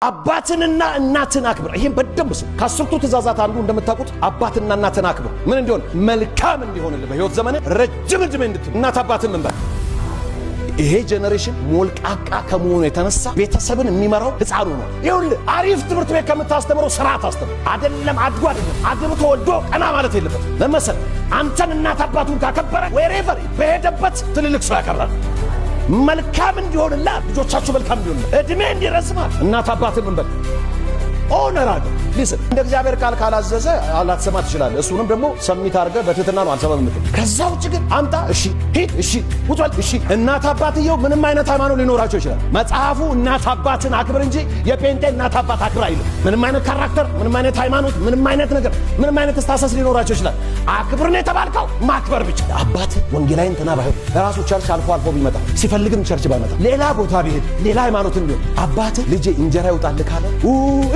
አባትንና እናትን አክብር። ይህም በደንብ ስሙ። ከአስርቱ ትእዛዛት አንዱ እንደምታውቁት አባትና እናትን አክብር። ምን እንዲሆን? መልካም እንዲሆንልህ፣ በሕይወት ዘመን ረጅም ዕድሜ እንድትል። እናት አባትን ምን በል። ይሄ generation ሞልቃቃ ከመሆኑ የተነሳ ቤተሰብን የሚመራው ሕፃኑ ነው። ይኸውልህ፣ አሪፍ ትምህርት ቤት ከምታስተምረው ስርዓት አስተምር። አይደለም አድጎ አይደለም አግብቶ ወልዶ ቀና ማለት የለበትም። ለመሰል አንተን እናት አባቱን ካከበረ wherever በሄደበት ትልልቅ ሰው ያከብራል። መልካም እንዲሆንላ ልጆቻችሁ መልካም እንዲሆንላ እድሜ እንዲረዝማል እናት አባትን ምን በል፣ honor አድርገው። Listen፣ እንደ እግዚአብሔር ቃል ካላዘዘ ላትሰማ ትችላለህ። እሱንም ደግሞ submit አድርገህ በትህትና ነው አልሰማም የምትል። ከዛ ውጭ ግን አምጣ፣ እሺ፣ ሂድ፣ እሺ፣ ውጧል፣ እሺ። እናት አባትየው ምንም አይነት ሃይማኖት ሊኖራቸው ይችላል። መጽሐፉ እናት አባትን አክብር እንጂ የጴንጤ እናት አባት አክብር አይልም። ምንም አይነት character፣ ምንም አይነት ሃይማኖት፣ ምንም አይነት ነገር፣ ምንም አይነት status ሊኖራቸው ይችላል። አክብር ነው የተባልከው፣ ማክበር ብቻ። አባት ወንጌላዊ እንትና ባይሆን፣ ራሱ church አልፎ አልፎ ቢመጣ፣ ሲፈልግም church ባይመጣ፣ ሌላ ቦታ ቢሄድ፣ ሌላ ሃይማኖትን ቢሆን፣ አባት ልጄ እንጀራ ይውጣልህ ካለ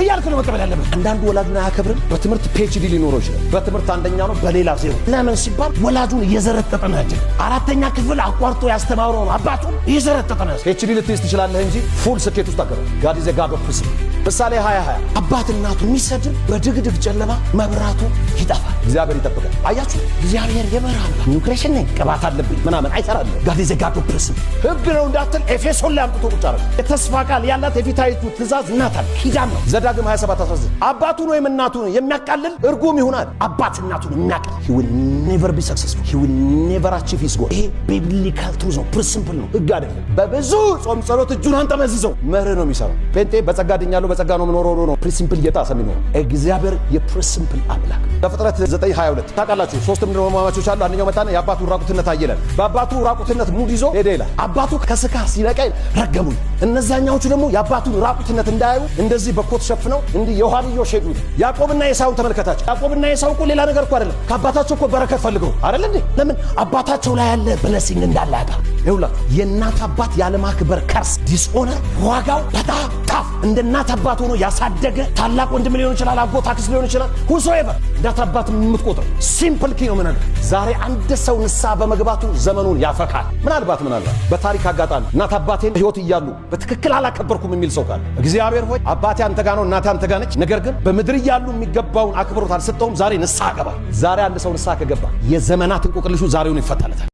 እያልክ ነው መቀበል ያለበት። አንዳንዱ ወላጁን አያከብርም። በትምህርት PhD ሊኖረው ይችላል። በትምህርት አንደኛ ነው፣ በሌላ ዜሮ። ለምን ሲባል ወላጁን እየዘረጠጠ ነው ያደገው። አራተኛ ክፍል አቋርጦ ያስተማረው ነው አባቱን እየዘረጠጠ ነው። PhD ልትይዝ ትችላለህ እንጂ full ስኬት ውስጥ አገባ። God is God of principle። ምሳሌ 20 20፣ አባት እናቱ የሚሰድብ በድቅድቅ ጨለማ መብራቱ ይጠፋል። እግዚአብሔር ይጠብቃል። አያችሁ፣ እግዚአብሔር የብርሃን new creation ነኝ፣ ቅባት አለብኝ ምናምን አይሰራልም። God is God of principle። ህግ ነው እንዳትል ኤፌሶን ላይ አምጥቶ ቁጭ አደረገ። የተስፋ ቃል ያላት የፊታይቱ ትእዛዝ እናት አለ ኪዳን ነው። ዘዳግም 27 19፣ አባቱን ወይም እናቱን የሚያቃልል እርጉም ይሆናል። አባት እናቱን የሚያቃልል he will never be successful, he will never achieve his goal። ይሄ biblical truth ነው፣ principle ነው፣ ህግ አይደለም። በብዙ ጾም ጸሎት እጁን አንጠመዝዘው መርህ ነው የሚሰራው። ጴንጤ በጸጋ ድኛለሁ፣ በጸጋ ነው የምኖረው ነው principle እየጣሰ የሚኖረው። እግዚአብሔር የ principle አምላክ። ዘፍጥረት 9 22 ታውቃላችሁ። ሶስት ወንድማማቾች አሉ። አንደኛው መጣና የአባቱ ራቁትነት አየ ይላል። በአባቱ ራቁትነት ሙድ ይዞ ሄደ ይላል። አባቱ ከስካር ሲነቃ ረገሙኝ። እነዛኛዎቹ ደግሞ የአባቱን ራቁትነት እንዳያዩ እንደዚህ በኮት ሸፍነው እንዲህ የኋልዮሽ ሄዱ። ያዕቆብና ኤሳውን ተመልከታቸው። ያዕቆብና ኤሳው እኮ ሌላ ነገር እኮ አይደለም። ከአባታቸው እኮ በረከት ፈልገው አይደል እንዴ? ለምን? አባታቸው ላይ ያለ blessing እንዳለ ያውቃል። ይኸውላችሁ፣ የእናት አባት ያለማክበር curse፣ dishonor ዋጋው በጣም tough። እንደ እናት አባት ሆኖ ያሳደገ ታላቅ ወንድም ሊሆን ይችላል፣ አጎት፣ አክስት ሊሆን ይችላል። Whosoever እናት አባት የምትቆጥረው simple key ነው ምነግርህ። ዛሬ አንድ ሰው ንስሐ በመግባቱ ዘመኑን ያፈካል። ምናልባት በታሪክ አጋጣሚ እናት አባቴን ሕይወት እያሉ በትክክል አላከበርኩም የሚል ሰው ካለ፣ እግዚአብሔር ሆይ፣ አባቴ አንተ ጋ ነው፣ እናቴ አንተ ጋ ነች፣ ነገር ግን በምድር እያሉ የሚገባውን አክብሮት አልሰጠውም፣ ዛሬ ንስሐ ገባ። ዛሬ አንድ ሰው ንስሐ ከገባ የዘመናት እንቆቅልሹ ዛሬውን ይፈታለታል።